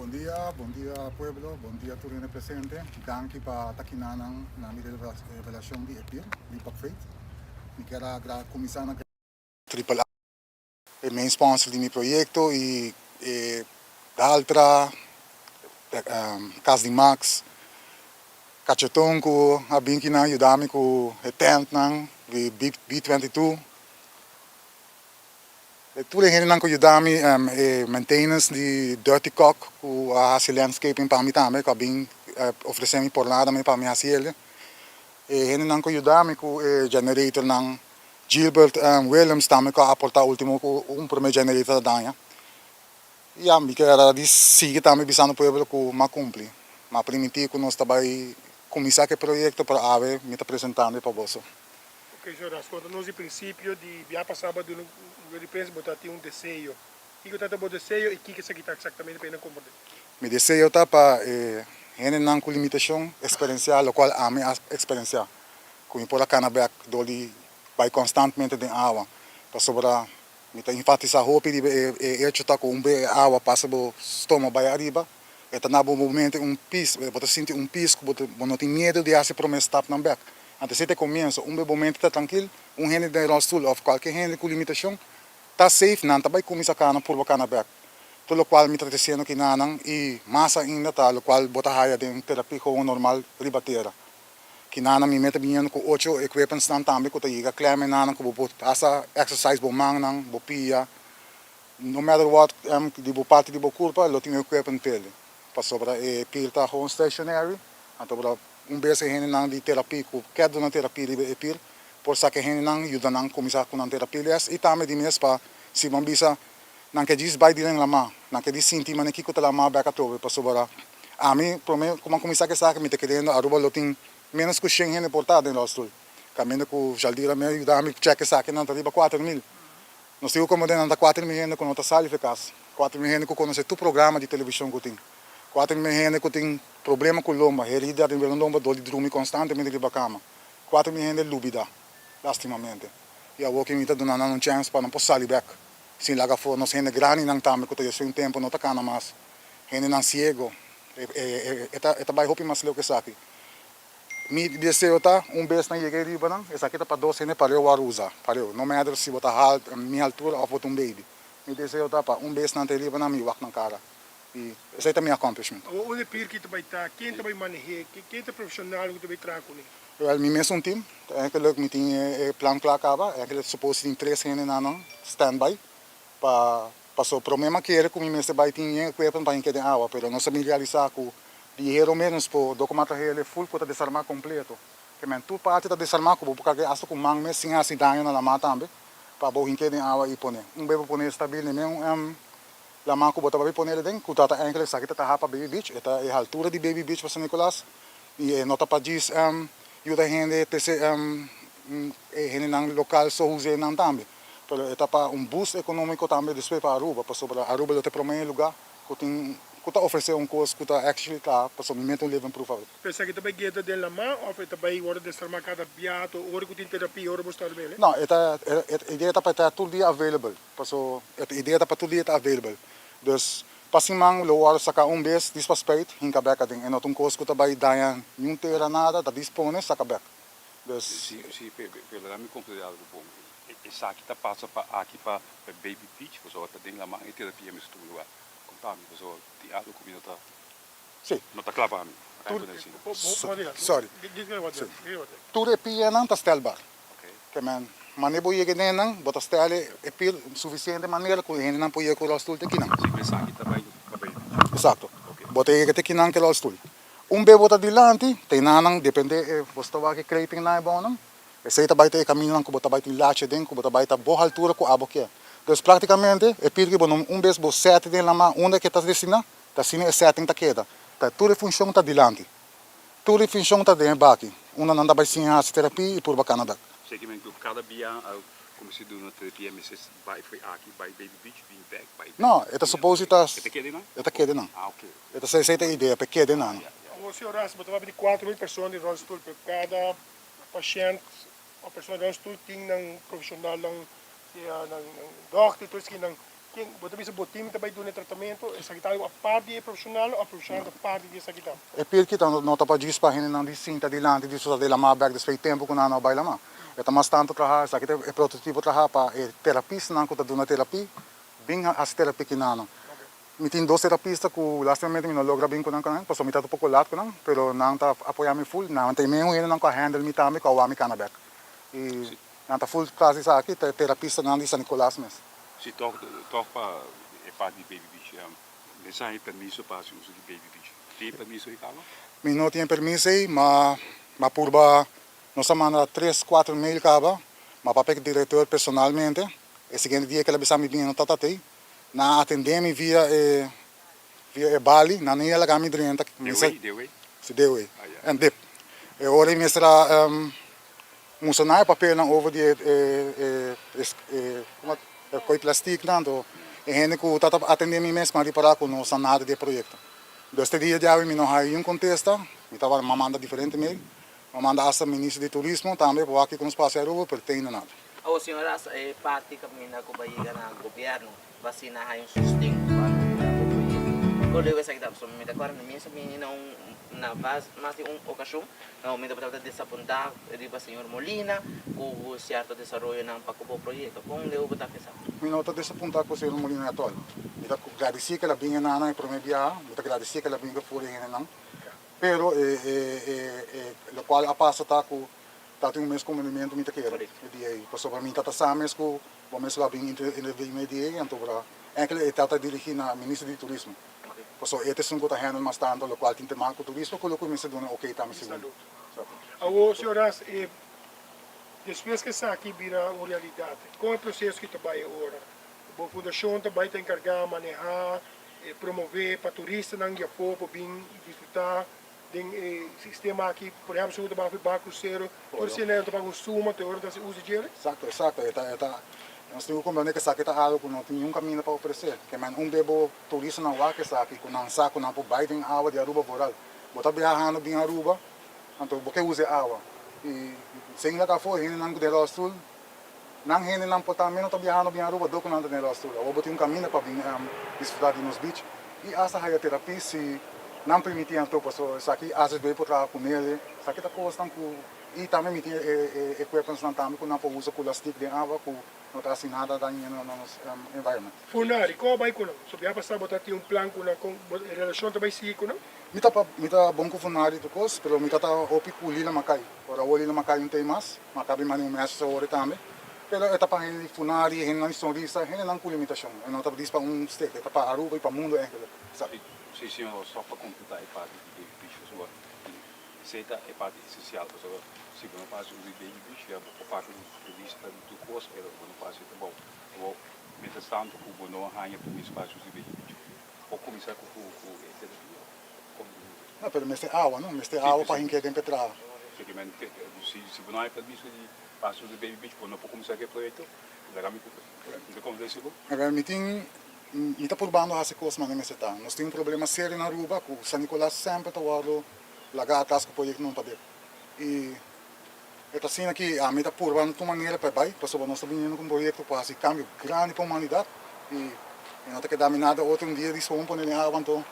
Bon dia, bon dia pueblo, bon dia tur hende presente. Danki pa ta kinanan na mi revelashon di e pir, Leap of Faith. Mi kier a kuminsá na Triple A, e main sponsor di mi proyekto i e Daltra, Kas di Max, Kacheton ku a bin kinan yuda mi ku e tentnan di B22. E tur e hendenan ku yuda mi e maintenance di Dirty Cock ku a hasi landscaping pa mi tambe ku a bin ofrece mi por nada mi pa mi hasi el. E hendenan ku yuda mi ku e generatornan, Gilbert Willems tambe ku a aporta ultimo ku un prome generator a daña. Ya mi kier a di sigui tambe bisando pueblo ku m'a kumpli. M'a primiti ku nos ta bai kuminsá ku e proyekto pero awe mi ta presentando e pa boso. Ok, señor Ras, konta nos di prinsipio di bia pasá bo a duna un rueda di prensa, bo ta tin un deseo. Kiko ta ta bo deseo i kiko esaki ta eksaktamente pa hende komprendé? Mi deseo ta pa e hendenan ku limitashon eksperensiá lokual ami a eksperensiá, ku mi por a kana bèk dor di bai konstantmente den awa, pasobra mi ta enfatisá hopi riba e echo ta ku un be e awa pasa bo stoma bai ariba, e ta na bo mente un pis, bo ta sinti un pis ku bo no tin miedu di hasi promé stapnan bèk. Anto esei ta e komienso. Un be bo mente ta trankil, un hende den rolstoel òf kualke hende ku limitashon ta safe, nan ta bai kuminsá kana purba kana bèk. Tur lokual mi ta disiendo ki nanan i mas ainda ta lokual bo ta haya den terapia gewoon normal riba tera. Ki nanan mi meta biniendo ku ocho equipmentsnan tambe ku ta yega klem e nanan ku bo por hasta exercise bo mannan, bo pia, no matter what di bo parti di bo kurpa lo tin equipment p'el. Pasobra e pil ta gewoon stationary, anto bo ta Un bes e hendenan di terapia ku ke duna terapia riba e pir por sa ke hendenan yuda nan kuminsá ku nan terapia les i tambe di mes pa si bo bisa nan ke djis bai diren lamá nan ke djis sinti manera kiko ta lamá bek atrobe pasobra ami prome ku bo a kuminsá ku esaki mi ta keriendo Aruba lo tin menos ku shen hende por ta den rolstoel kaminda ku Jaldira mi a yuda mi chèk esaki nan ta riba 4000. Nos tin ku komprendé nan ta 4000 hende ku no ta sali fe kas, 4000 hende ku konosé tur programa di televishon ku tin, 4000 hende ku tin problema ku lomba, herida riba nan lomba dor di drumi konstantemente riba kama, 4000 hende lubidá, lastimamente. I awor ki mi ta duna nan un chèns pa nan por sali bèk, sin laga afó nos hende grandinan tambe ku ta yes'e un tempu no ta kana mas, hendenan siego, e ta bai hopi mas leu ku esaki. Mi deseo ta un bes nan yega e riba nan, esaki ta pa dos hende pareu wòrdu usa, pareu, no matter si bo ta halt, mi altura òf bo ta un baby. Mi deseo ta pa un bes nan ta e riba nan mi wak nan kara i esei ta mi accomplishment. Awor unda e pirki ta bai ta? Ken ta bai maneh'é? Ken ta e profeshonal ku ta bai traha kuné? Wèl, mi mes un tim. Eigenlijk mi tin e plan kla kaba. Eigenlijk suppose tin tres hende na nan standby pa Paso prome m'a kere ku mi mester bai tin yen equipment pa hinke den awa, pero nos a bin realisa ku di hero menos por dor ku m'a traha el full ku ta desarma kompleto. Ke men tur parti ta desarma ku bo por karga asta ku man mes sin hasi daño na lama tambe pa bo hinke den awa i pone. Un bes bo pone stabil den men lama ku bo ta bai pone den ku ta ta enkele esaki ta traha pa Baby Beach, e ta e haltura di Baby Beach pa San Nicolas i e no ta pa djis yuda hende trese e hendenan lokal so huse nan tambe. Pero e ta pa un boost economico tambe despues pa Aruba, pasobra Aruba lo ta e prome lugar cu tin cu ta ofrece un cos cu ta actually ta pasobra mi mete un living proof awor. Pero esaki ta bay geta den lama of e ta bay wordo desarma cada biato ora cu tin terapia ora bo sta riba ele? No, e ta e idea ta pa e ta tur dia available, paso e idea ta pa tur dia ta available. Dus pa siman lo wordo saca un bes dis pa spuit hinca bek aden, e no ta un cos cu ta bay daña niun tera nada, ta dis pone saca bek. Dus. Si, si, pero laga mi comprende algo bon. Esaki ta pasa pa aki pa Baby Beach pasobra ta den laman e terapia mester tuma lugar. Konta mi pasobra tin algo ku mi no ta Sí. no ta kla pa mi. Tur sorry. Tur e pianan ta stelbaar. Ke men mane bo yega den nan bo ta stel e pia sufisiente manera ku e hendenan por yega ku rolstoel te kinan. Sí, esaki ta bai pa Baby Beach. Esakto. Bo ta yega te kinan ku e rolstoel. Un be bo ta dilanti te nan depende e bo sta wak e kratingnan e bonan. Esei ta bai ta e kamindonan ku bo ta bai tin lachi aden, ku bo ta bai ta bo haltura ku abo ke. Dus praktikamente e pir ku bo no un bes bo sèt den lamá unda ke ta destiná, ta asina e sèting ta keda. Ta tur e funshon ta dilanti. Tur e funshon ta den e baki, unda nan ta bai siña hasi terapia i purba kana bèk. Seki men ku kada bia a kuminsá duna terapia mester bai for aki bai Baby Beach bin bèk bai bèk. No, e ta suppose ta. E ta keda nan? E ta keda nan. Ah oke. E ta esei ta e idea, pa e keda nan. Awor si Horacio bo ta papia di 4000 persona di rolstoel pero kada Pashent of persona den stoel tin nan profesionalnan, sea nan dokter, tur esaki nan. Ken bo ta bisa bo tim ta bai duna e tratamentu? Esaki ta algu apart di e profeshonal òf profeshonal ta parti di esaki tambe? E pirki ta no ta pa djis pa hendenan di sinta dilanti di su de lamá bèk despues di tempu ku nan no a bai lamá. E ta mas tantu traha, esaki ta e prototipo traha pa e terapistanan ku ta duna terapi bin hasi terapi kinanan. Mi tin dos terapista ku lastimamente mi no logra bin ku nan pasobra mi ta poko lat ku nan, pero nan ta apoya mi full. Nan ta e mesun hendenan ku a handle mi tambe ku a wak mi kana bèk. I nan ta full klas di esaki, ta e terapistanan di San Nicolas mes. Si tòg tòg pa e parti di Baby Beach mester haña permiso pa hasi uso di Baby Beach. Tin e permiso ei kaba? Mi no tin e permiso ei, ma ma purba nos a manda tres kuater mail kaba, ma papia ku direktor personalmente. E siguiente dia ku el a bisa mi bini no tabata ei. Nan a atendé mi via e via e bali, nan no a laga mi drenta. Dewey, Dewey? Si, Dewey. En dip. E ora ei mester a mustra nan e papelnan over di e e e kuma e koi plastiknan, anto e hende ku tabata atendé mi mes a ripará ku no sa nada di e proyekto. Dus te dia di awe mi no haya niun kontesta, mi tabata mi a manda diferente mail, mi a manda asta minister di turismo tambe pa wak kiko nos pasa Aruba, pero te ainda nada. Awor señor Ras e parti caminda cu bay yega na gobierno pa asina haya un sosten pa logra bo proyecto. Con luego esaki ta pasobra mi ta acorda mi mes a bini na un na mas di un ocasion na momento bo tabata desapunta riba señor Molina cu cierto desaroyonan pa cu bo proyecto. Con luego bo ta pensa? Mi no ta desapunta cu señor Molina at all. Mi ta gradeci cu el a bini na e prome biaha, mi ta gradeci cu el a bini cu for e hendenan, pero e e e locual a pasa ta cu Ta tin un mes kombenimiento mi ta kere e dia ei, pasobra mi ta ta sa mes ku bo mes lo a bin interveni mi e dia ei, anto bra enkele e ta ta dirigi na Minister di Turismo, pasobra e ta esun ku ta handle mas tanto lokual tin tema ku turismo ku loke mester duna ok tambe segun. Awor, señor Ras, e despues ku esaki bira un realidat, kon e proseso ki ta bai e ora? Bo fundashon ta bai ta enkargá manehá, promové pa turistanan di afó por bin disfrutá Den e sistema aki, por ehempel, si bo ta baha bai krusero, tur esei nan ta paga un suma te ora ta hasi uso di djele? Exacto, exacto. E ta, e ta, nos tin ku komprende ku esaki ta algu ku no tin niun kaminda pa ofresé. Ke men un be bo turistanan wak esaki, ku nan sa ku nan por bai den awa di Aruba vooral. Bo ta biahando bin Aruba, anto bo ke usa e awa. I sin laga afó, e hendenan ku den rolstoel, nan hendenan por tambe no ta biahando bin Aruba dor ku nan ta den rolstoel. Awor bo tin un kaminda pa bin disfrutá di nos beach i asta haya terapia si nan permití anto pasobra esaki AZB por traha ku nele. Esaki ta kosnan ku i tambe mi tin e equipmentsnan tambe ku nan por usa ku lastik den awa ku no ta hasi nada dañino na nos environment. Funari, kon a bai ku nan? So bia pasá bo ta tin un plan ku nan, kon bo e relashon ta bai sigui ku nan? Mi ta pa mi ta bon ku Funari tur kos, pero mi ta ta hopi ku Lila Makai. Ora awor Lila Makai un tei mas, ma kabi manda un message awor tambe. Pero e ta pa hende di Funari, hendenan di Sonrisa, hendenan ku limitashon. E no ta dis pa un stek, e ta pa Aruba i pa mundo eigenlijk. Sa. Si, señor, sòg pa kompletá e parti di Baby Beach pasobra esei ta e parti esensial pasobra si bo no por hasi uso di Baby Beach ya bo por papia di turista di tur kos pero bo no por hasi e trabou. Awor, mientras tanto ku bo no a haña permiso pa hasi uso di Baby Beach, bo kuminsá ku e terapia. No, pero mester awa, no? Mester awa pa hinke den pe traha. Simplemente, si bo no hay permiso di pasa usa Baby Beach, bo no por kuminsá ku e proyekto. Laga mi mi ta konvensé bo. Awor, mi tin, mi ta purbando hasi kos manera mester ta. Nos tin un problema serio na Aruba ku San Nicolas semper ta wòrdu lagá atras ku proyektonan pa dep. I e ta asina ki ami ta purba na tur manera pa e bai, pasobra nos ta biniendo ku un proyekto ku hasi kambio grandi pa humanidat i e no ta keda mi nada otro un dia di ston pone den awa anto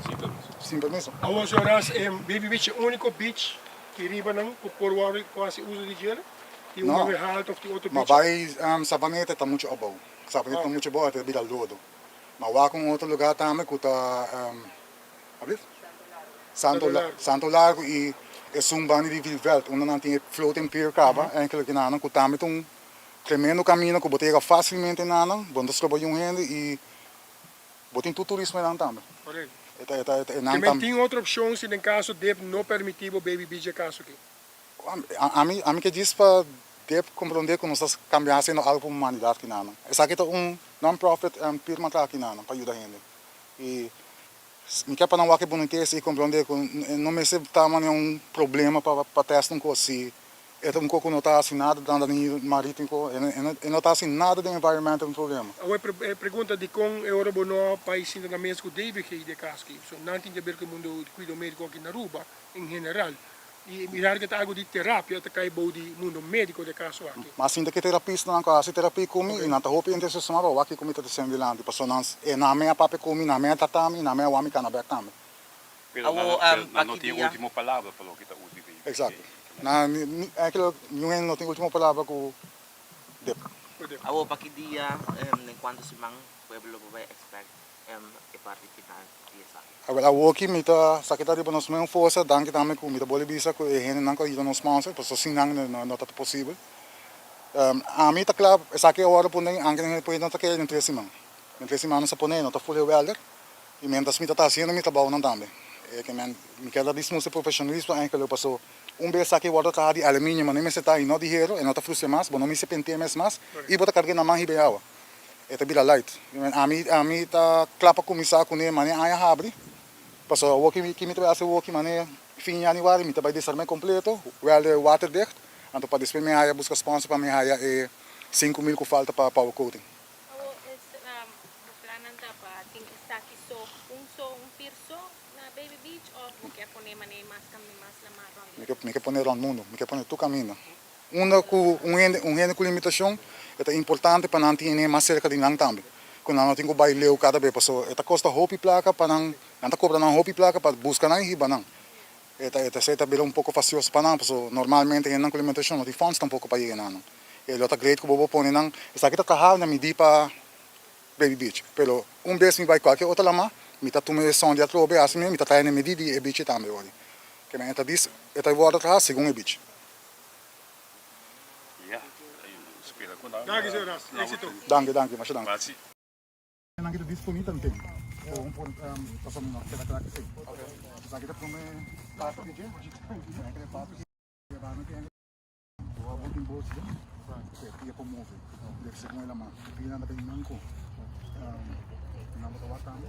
Sin permiso. Sin permiso. Awor Jonas, e Baby Beach e úniko beach ki riba nan ku por wòrdu ku hasi uso di djele? Tin un No. Mangui Halto òf tin otro Ma beach? bai Savaneta ta muchu abou. Savaneta ta muchu abou, e ta bira lodo. Ma wak un otro lugá tambe ku ta Abrir? Santo Santo Largo y esun banda di Vlieveld unda nan tin e floating pier caba enkele ki nan cu tambe ta un tremendo camino cu bo ta yega facilmente na nan bo no ta stroba yun hende y bo tin tur turismo nan tambe. E ta e ta e nan Tambe tin otro opcion si den caso dip no permiti bo baby beach e caso aki. Ami ami ke djis pa dip comprende cu nos ta cambia haciendo algo pa humanidad ki nan. Esaki ta un non profit firma ta aki nan pa yuda hende y Mi ke pa nan wak e bunitesa i komprondé ku no mester ta manera un problema pa pa tèst un kos. Si e ta un kos ku no ta hasi nada nada ni marítimo, e no ta hasi nada den environment un problema. Awor e pregunta dikon e ora bo no a bai sinta na mesa ku DVG di e kas aki? Pasobra nan tin di aber ku e mundo di kuido médiko aki na Aruba en general. I mirar ku ta algu di terapia ta kai bou di mundo médiko den kaso aki. Ma sinta ku e terapistanan ku a hasi terapia ku mi i nan ta hopi entusiasmá pa wak kiko mi ta disiendo dilanti pasobra nan e nan mei a papia ku mi, nan mei a trata mi i nan mei a wak mi kana bèk tambe. Pero Awo, nan no aki tin dia. último palabra pa loke ta usa di baby. Exacto. Nan eigenlijk niun hende no tin último palabra ku dip. Awo, pa ki dia, den kuantu siman pueblo lo por bai expect e parti final di esaki? Awel awoki mi ta sa kita riba nos mes forsa, danki tambe ku mi ta bolbe bisa ku e hendenan ku a yuda nos sponsor, pasobra sin nan no ta posibel. Ami ta kla esaki a wòrdu pone anke den e proyekto no ta keda den tres siman. Den tres siman nos a pone, no ta full geweldig i mientras mi ta ta hasiendo mi trabounan tambe. E ke men mi kier ta dismustra profesionalismo eigenlijk paso un bes esaki wòrdu traha di aluminio ma no mester ta i no di hero e no ta frustra mas, bo no mester pente mes mas i bo ta karga na man hiba e awa. E ta bira light. Ami ami ta kla pa kuminsá kuné mane aña habri. Pasobra awor ki ki mi ta bai hasi awor ki mane fin yanüari mi ta bai desarm'é kompleto, wèlde waterdicht, anto pa despues mi haya buska sponsor pa mi haya e 5000 ku falta pa power coating. Awor es bo plannan ta pa tin esaki so un so un pir so na Baby Beach òf bo ke pone mane mas kaminda mas lamá rònt di Mi ke mi ke pone rònt mundu, mi ke pone tur kaminda. Unda ku un hende un hende ku limitashon e ta importante pa nan tin e mas serka di nan tambe, ku nan no tin ku bai leu kada be pasobra e ta kosta hopi plaka pa nan, nan ta kobra nan hopi plaka pa buska nan i hiba nan. E ta e ta esei ta bira un poko fastioso pa nan pasobra normalmente hendenan ku limitashon no tin fonds tampoko pa yega na nan. E lo ta great ku bo por pone nan, esaki ta traha na midí pa Baby Beach, pero un bes mi bai kualke otro lama mi ta tuma e son di atrobe asi mi ta traha na midí di e beach tambe ori. Ke men e ta dis e ta wòrdu traha segun e beach. Danki señor Ras, éxito. Danki, danki, masha danki. Nan ki ta disponí tanten o un por pasobra mi no keda kla ku esei. Esaki ta prome parti di dje, e parti ki e banda ki bo abo tin bochi den ku e pia por move def segun e laman. E pianan ta bin manko nan bo ta wak tambe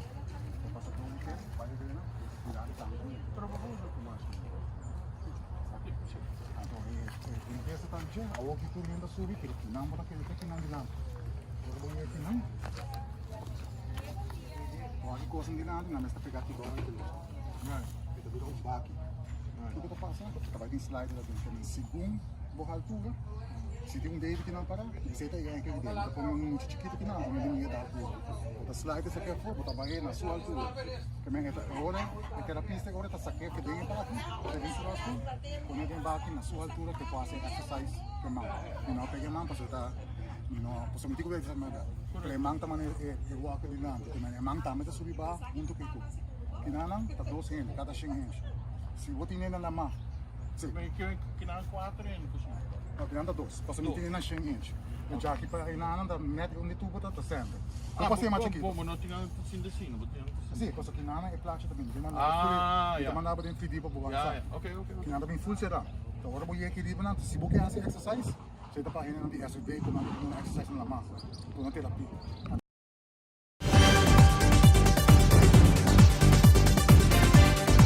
bo pasa dor di ke bai rena mirando tambe. Anto e limpieza ta dje, awor ki tur hende a subi, pero kinan bo ta kere te kinan dilanti. Ora bo yega kinan, bo hasi kosnan dilanti, nan mester pega ki dòrnan kilo. E ta bira un baki. Kiko ta pasa? Ta bai tin slider aden, pero segun bo haltura, si tin un baby kinan para, esei ta e enkel idea. Bo ta pone un mucha chikito kinan, anto nan di mi edad ku bo ta slide esaki afó, bo ta bah'é na su haltura. Ke men e ta ora e terapista ora ta sak'é ke den e baki, ke den su ròstul, pone den baki na su haltura ke por hasi exercise ku e man. Mi no a pega e man pasobra ta mi no pasobra mi tin ku bisa mi bèrdat. Pero e man ta manera e e wòke dilanti ke men e man tambe ta subi baha huntu ku e ku. Kinanan ta dos hende kada shen hende. Si bo tin hende na man si. Kinan kuater hende ku su. No kinan ta dos pasobra mi tin hende na shen inch. E djaki pa enanan ta net unda e tubo ta ta center. Bo por hacié mas chikito. Bo no tin nan sinta asina, bo tin nan ta Si, pasobra kinan e placha ta bin. Mi ta manda bo den video pa bo wak sa. Kinan ta bin full cera. Ta ora bo yega aki riba nan, si bo ke haci exercise, esei ta pa hendenan di SUV ku nan ta duna exercise na la masa, duna terapia.